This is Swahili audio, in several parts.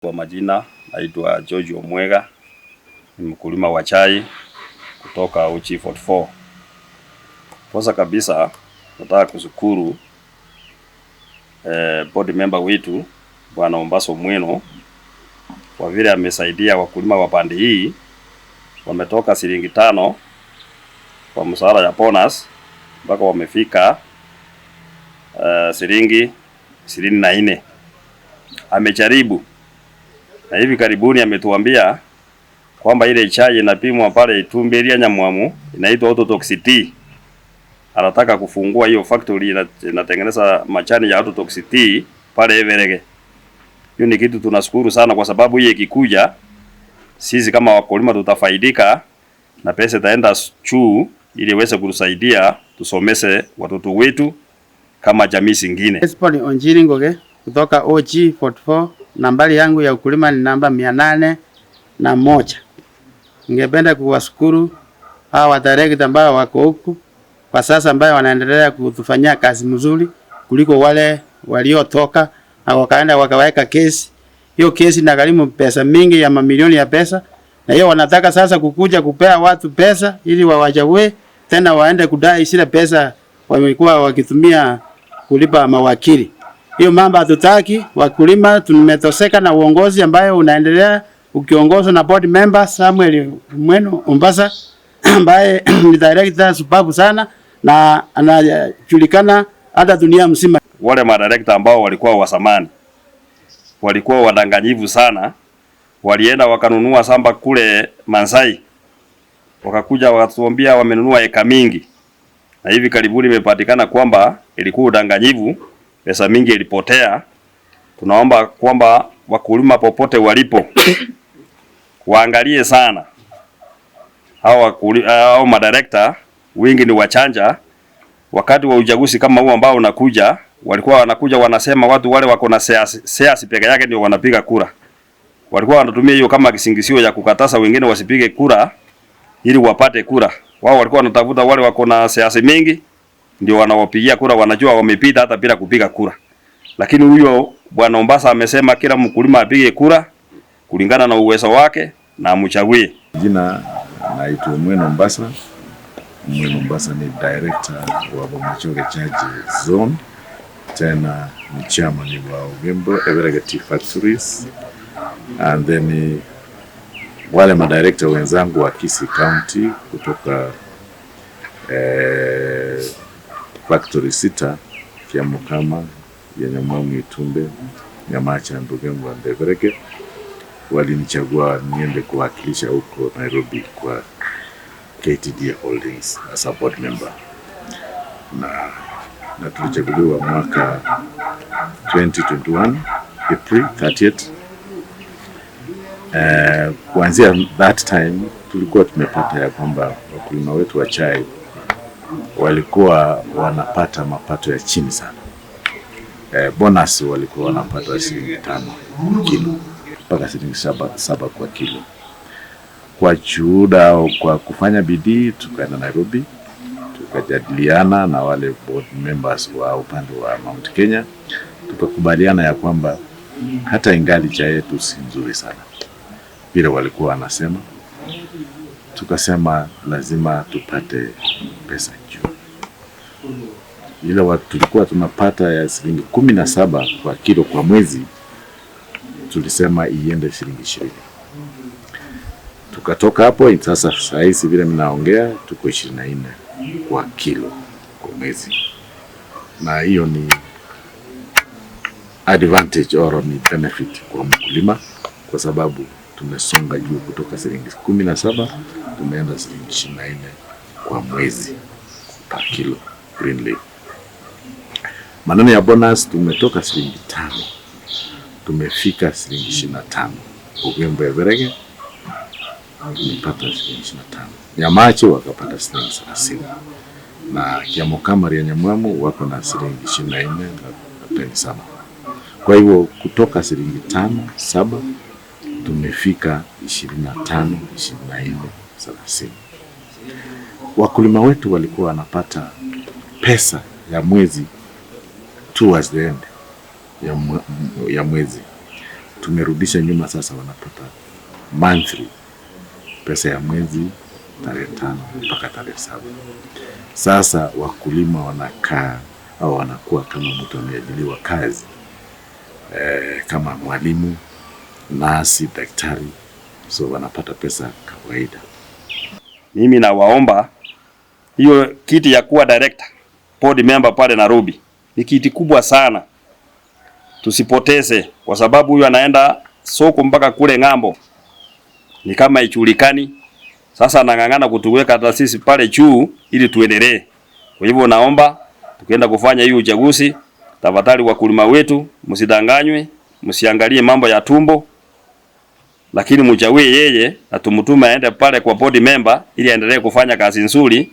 Kwa majina naitwa George Omwega, ni mkulima wa chai kutoka Uchi 44. Kwanza kabisa nataka kushukuru board member wetu Bwana Ombaso Mwino kwa vile amesaidia wakulima wa pande hii, wametoka shilingi 5 kwa mshahara ya bonus mpaka wamefika shilingi 24. Amejaribu na hivi karibuni ametuambia kwamba ile chai inapimwa pale Itumbi Nyamwamu inaitwa Orthodox Tea. Anataka kufungua hiyo factory inatengeneza majani ya Orthodox Tea pale Everege. Hiyo ni kitu tunashukuru sana, kwa sababu hii ikikuja, sisi kama wakulima tutafaidika na pesa itaenda juu ili iweze kutusaidia tusomese watoto wetu kama jamii zingine. Espon Onjiri Ngoge kutoka OG 44, nambari yangu ya ukulima ni namba 801. Ningependa kuwashukuru hawa director ambao wako huku kwa sasa, ambao wanaendelea kutufanyia kazi mzuri kuliko wale waliotoka na wakaenda wakaweka kesi. Hiyo kesi inagharimu pesa mingi ya mamilioni ya pesa, na hiyo wanataka sasa kukuja kupea watu pesa ili wawachague tena waende kudai zile pesa wamekuwa wakitumia kulipa mawakili. Hiyo mambo hatutaki. Wakulima tumetoseka na uongozi ambayo unaendelea ukiongozwa na board member Samuel Mweno Ombasa ambaye ni director subabu sana na anajulikana hata dunia mzima. Wale madirector ambao walikuwa wa zamani walikuwa wadanganyivu sana, walienda wakanunua samba kule Mansai, wakakuja wakatuambia wamenunua eka mingi, na hivi karibuni imepatikana kwamba ilikuwa udanganyivu, pesa mingi ilipotea. Tunaomba kwamba wakulima popote walipo waangalie sana hao madirector, wingi ni wachanja. Wakati wa uchaguzi kama huu ambao unakuja, walikuwa wanakuja wanasema watu wale wako na shares peke yake ndio wanapiga kura. Walikuwa wanatumia hiyo kama kisingizio ya kukataza wengine wasipige kura ili wapate kura. Wao walikuwa wanatafuta wale wako na shares mingi ndio wanawapigia kura, wanajua wamepita hata bila kupiga kura. Lakini huyo Bwana Ombasa amesema kila mkulima apige kura kulingana na uwezo wake na amchague. Jina naitwa Mweno Ombasa. Mweno Ombasa ni director wa Bomachoge Chaji Zone, tena ni chairman wa Ogembo Everege Tea Factories, and then wale madirector wenzangu wa Kisii County kutoka factory 6 Kiamokama, Nyamwamu, Itumbe, Nyamacha, Ogembo and Everege walinichagua niende kuwakilisha huko Nairobi kwa KTDA Holdings as a board member, na tulichaguliwa mwaka 2021 April 30th. Kuanzia that time tulikuwa tumepata ya kwamba wakulima wetu wa chai walikuwa wanapata mapato ya chini sana. Bonus walikuwa wanapata shilingi 5 kilo mpaka shilingi 7 kwa kilo. Kwa juhuda, kwa kufanya bidii, tukaenda Nairobi tukajadiliana na wale board members wa upande wa Mount Kenya, tukakubaliana ya kwamba hata ingali chai yetu si nzuri sana vile walikuwa wanasema, tukasema lazima tupate pesa juu. Ile tulikuwa tunapata ya shilingi 17 kwa kilo kwa mwezi, tulisema iende shilingi 20. Tukatoka hapo sasa, saa hizi vile mnaongea tuko 24 kwa kilo kwa mwezi, na hiyo ni advantage or ni benefit kwa mkulima, kwa sababu tumesonga juu kutoka shilingi 17 tumeenda shilingi 24 kwa mwezi per kilo green leaf. Maneno ya bonus tumetoka shilingi 5 tumefika shilingi 25. Ogembo Everege tumepata shilingi 25. Nyamache wakapata shilingi 30 na Kiamokama ya Nyamwamu wako na shilingi 24 na peni 7. Kwa hivyo kutoka shilingi 5 7 tumefika 25, 24, 30. Wakulima wetu walikuwa wanapata pesa ya mwezi towards the end ya mwezi. Tumerudisha nyuma sasa, wanapata monthly pesa ya mwezi tarehe 5 mpaka tarehe 7. Sasa wakulima wanakaa au wanakuwa kama mtu ameajiliwa kazi kama mwalimu, nasi, daktari, so wanapata pesa kawaida. Mimi nawaomba hiyo kiti ya kuwa director board member pale Nairobi ni kiti kubwa sana, tusipoteze, kwa sababu huyu anaenda soko mpaka kule ng'ambo, ni kama ichulikani. Sasa anang'ang'ana kutuweka hata sisi pale juu ili tuendelee. Kwa hivyo naomba tukienda kufanya hiyo uchaguzi, tafadhali wakulima wetu msidanganywe, msiangalie mambo ya tumbo, lakini mchague yeye na tumtume aende pale kwa board member ili aendelee kufanya kazi nzuri,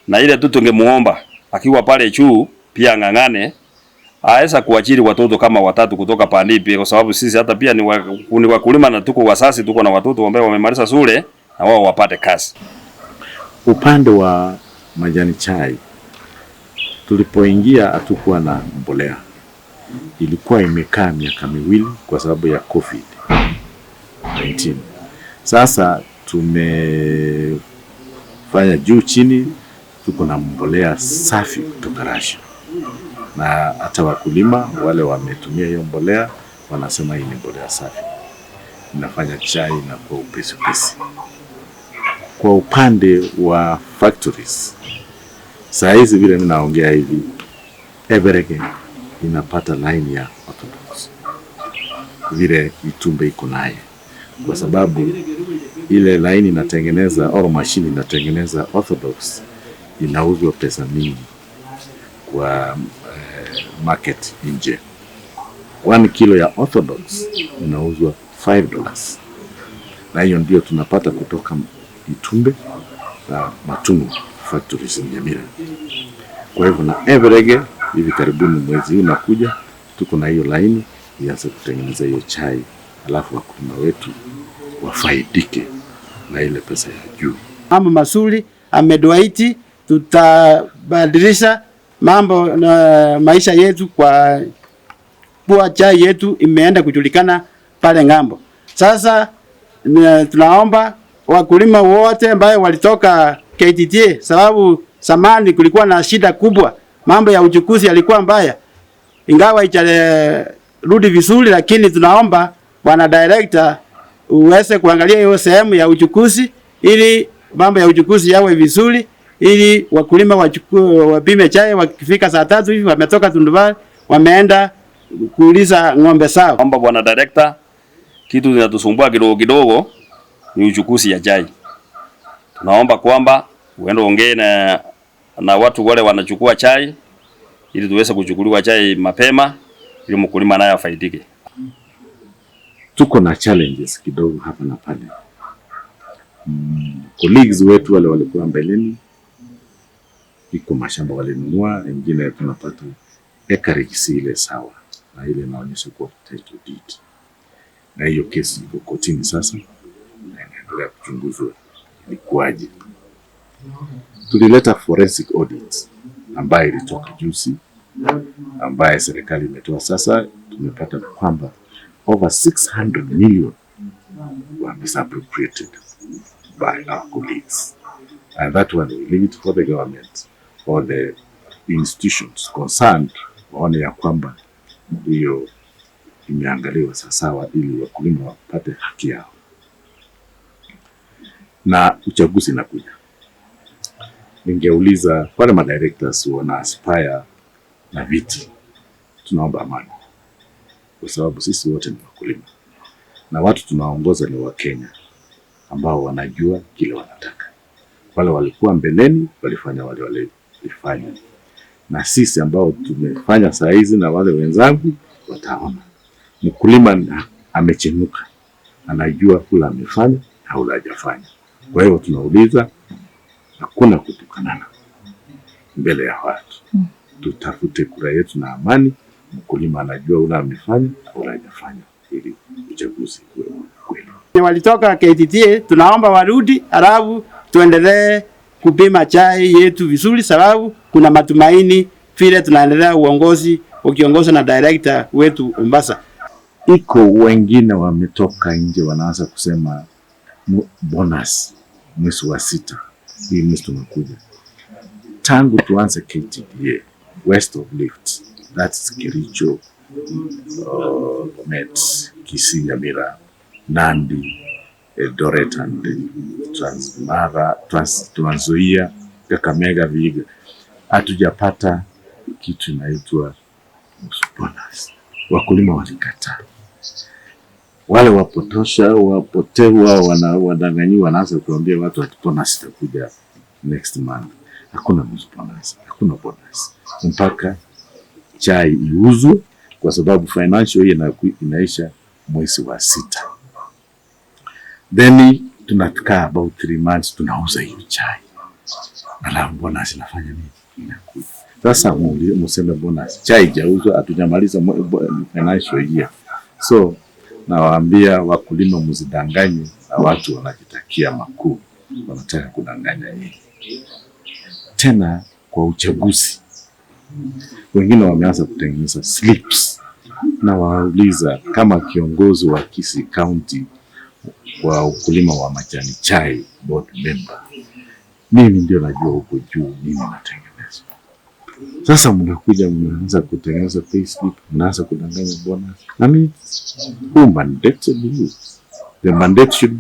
na ile tu tungemuomba akiwa pale juu pia ng'ang'ane aweza kuajiri watoto kama watatu kutoka Pandipi, kwa sababu sisi hata pia ni wakulima na tuko wasasi, tuko na watoto ambao wamemaliza shule na wao wapate kazi. Upande wa majani chai tulipoingia hatukuwa na mbolea, ilikuwa imekaa miaka 2 kwa sababu ya COVID-19. Sasa tumefanya juu chini, tuko na mbolea safi kutoka Russia, na hata wakulima wale wametumia hiyo mbolea wanasema hii ni mbolea safi, inafanya chai inakuwa upesi upesi. Kwa upande wa factories, saa hizi vile mimi naongea hivi, Everege inapata line ya orthodox vile Itumbe iko naye, kwa sababu ile line inatengeneza au machine inatengeneza orthodox inauzwa pesa mingi kwa market nje. 1 kilo ya orthodox inauzwa $5, na hiyo ndio tunapata kutoka Itumbe na Matungu factories in Nyamira. Kwa hivyo na Everege hivi karibuni mwezi huu unakuja, tuko na hiyo line ianze kutengeneza hiyo chai, alafu wakulima wetu wafaidike na ile pesa ya juu. Mambo mazuri ameduaiti, tutabadilisha mambo na maisha yetu kwa kuwa chai yetu imeenda kujulikana pale ng'ambo. Sasa tunaomba wakulima wote ambao walitoka KTDA, sababu zamani kulikuwa na shida kubwa, mambo ya uchukuzi yalikuwa mbaya, ingawa haijarudi vizuri, lakini tunaomba bwana director uweze kuangalia hiyo sehemu ya uchukuzi ili mambo ya uchukuzi yawe vizuri, ili wakulima wapime chai wakifika saa 3 hivi wametoka Tundubare wameenda kuuliza ng'ombe zao. Naomba bwana director, kitu kinatusumbua kidogo kidogo ni uchukuzi ya chai. Tunaomba kwamba uende ongee na watu wale wanachukua chai ili tuweze kuchukuliwa chai mapema ili mkulima naye afaidike. Tuko na challenges kidogo hapa na pale. Colleagues wetu wale walikuwa mbeleni, iko mashamba walinunua, wengine tunapata acreage si ile sawa na ile inaonyesha kwa title deed, na hiyo kesi iko kotini sasa na inaendelea kuchunguzwa ilikuwaje. Tulileta forensic audit ambayo ilitoka juzi, ambaye serikali imetoa sasa. Tumepata kwamba over 600 million were misappropriated by our colleagues, and that one we leave it for the government or the institutions concerned waone ya kwamba hiyo imeangaliwa sawasawa ili wakulima wapate haki yao. Na uchaguzi inakuja, ningeuliza wale madirectors wana aspire na viti, tunaomba amani, kwa sababu sisi wote ni wakulima na watu tunaongoza ni Wakenya ambao wanajua kile wanataka. Wale walikuwa mbeleni walifanya wale walifanya, na sisi ambao tumefanya saa hizi na wale wenzangu wataona. Mkulima amechemuka, anajua kula amefanya au hajafanya. Kwa hiyo tunauliza, hakuna kutukanana mbele ya watu, tutafute kura yetu na amani. Mkulima anajua ula amefanya au hajafanya, ili uchaguzi uwe kweli. Walitoka KTDA, tunaomba warudi, alafu tuendelee kupima chai yetu vizuri, sababu kuna matumaini vile tunaendelea uongozi ukiongozwa na director wetu Mombasa. Iko wengine wametoka nje wanaanza kusema bonus mwezi wa sita, hii mwezi tunakuja. Tangu tuanze KTDA west of Rift, that's Kericho, Bomet, Kisii, Nyamira, Nandi, Eldoret and Transmara, Trans Nzoia, Kakamega, Vihiga, hatujapata kitu inaitwa bonus. Wakulima walikataa, wale wapotosha wapotewa wadanganyiwa, wanaanza kuambia watu ati bonus itakuja next month. Hakuna bonus, hakuna bonus mpaka chai iuzwe, kwa sababu financial year inaisha mwezi wa sita, then tunakaa about 3 months tunauza hiyo chai, alafu bonus inafanya nini? Inakuja. Sasa museme bonus, chai haijauzwa, hatujamaliza financial year. So nawaambia wakulima, msidanganywe na watu wanajitakia makuu, wanataka kudanganya nyinyi. Tena kwa uchaguzi, wengine wameanza kutengeneza slips, na wauliza kama kiongozi wa Kisii County wa ukulima wa majani chai, board member, mimi ndio najua huko juu nini natengenezwa. Sasa mnakuja mnaanza kutengeneza payslip, mnaanza kudanganya bonus. I mean, who mandated you? The mandate should be